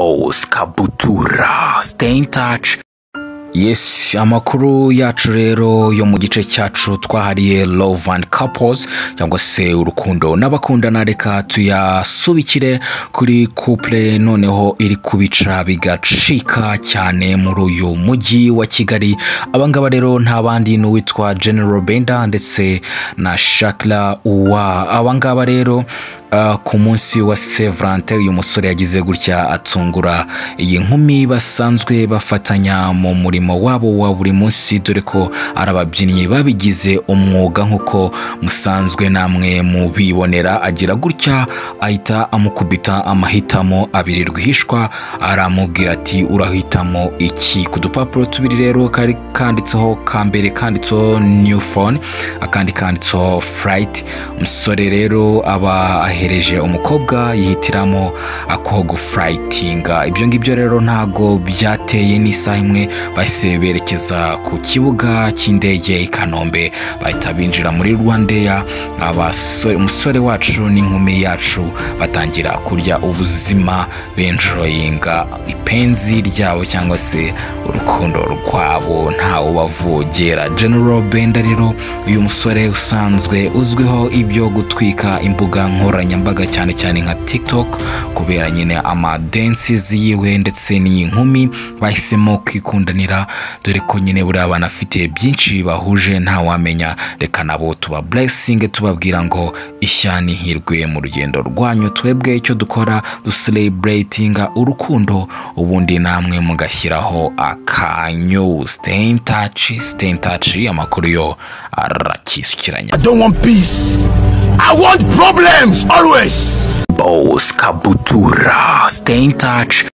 Boss Kabutura, stay in touch. Yes, amakuru yacu rero yo mu gice cyacu twahariye love and couples, cyangwa se urukundo n'abakundana, reka tuyasubikire kuri couple noneho iri kubica bigacika cyane muri uyu mujyi wa Kigali. Abangaba rero nta bandi, ni uwitwa General Benda ndetse na Shakira Uwa. Abangaba rero ku munsi wa Saint Valentin, uyu musore yagize gutya atungura iyi nkumi basanzwe bafatanya mu murimo wabo wa buri munsi, dore ko ari ababyinnyi babigize umwuga nk'uko musanzwe namwe mubibonera. Agira gutya ahita amukubita amahitamo abiri rwihishwa, aramubwira ati: "Urahitamo iki?" Ku dupapuro tubiri rero kari kanditseho, ka mbere kanditseho "new phone", akandi kanditseho "flight". Umusore rero aba ahereje umukobwa, yihitiramo ako guflightinga. Ibyo ngibyo rero ntago byateye n'isaha imwe, bahise berekeza ku kibuga cy'indege i Kanombe, bahita binjira muri RwandAir. Abasore, umusore wacu n'inkumi yacu, batangira kurya ubuzima, benjoyinga ipenzi ryabo cyangwa se urukundo rwabo, ntawe bavogera. General Benda rero, uyu musore usanzwe uzwiho ibyo gutwika imbuga nkoranyambaga, cyane cyane nka TikTok, kubera nyine amadances yiwe, ndetse n'iyi nkumi bahisemo kwikundanira, dore ko nyine buriya banafite byinshi bahuje, ntawamenya. Reka nabo tuba blessing, tubabwira ngo ishya n'ihirwe mu rugendo rwanyu. Twebwe icyo dukora, ducelebratinga urukundo, ubundi namwe mugashyiraho akanyu. Stay in touch, stay in touch. Amakuru yo arakisukiranya. I don't want peace. I want problems always. Boss Kabutura, stay in touch.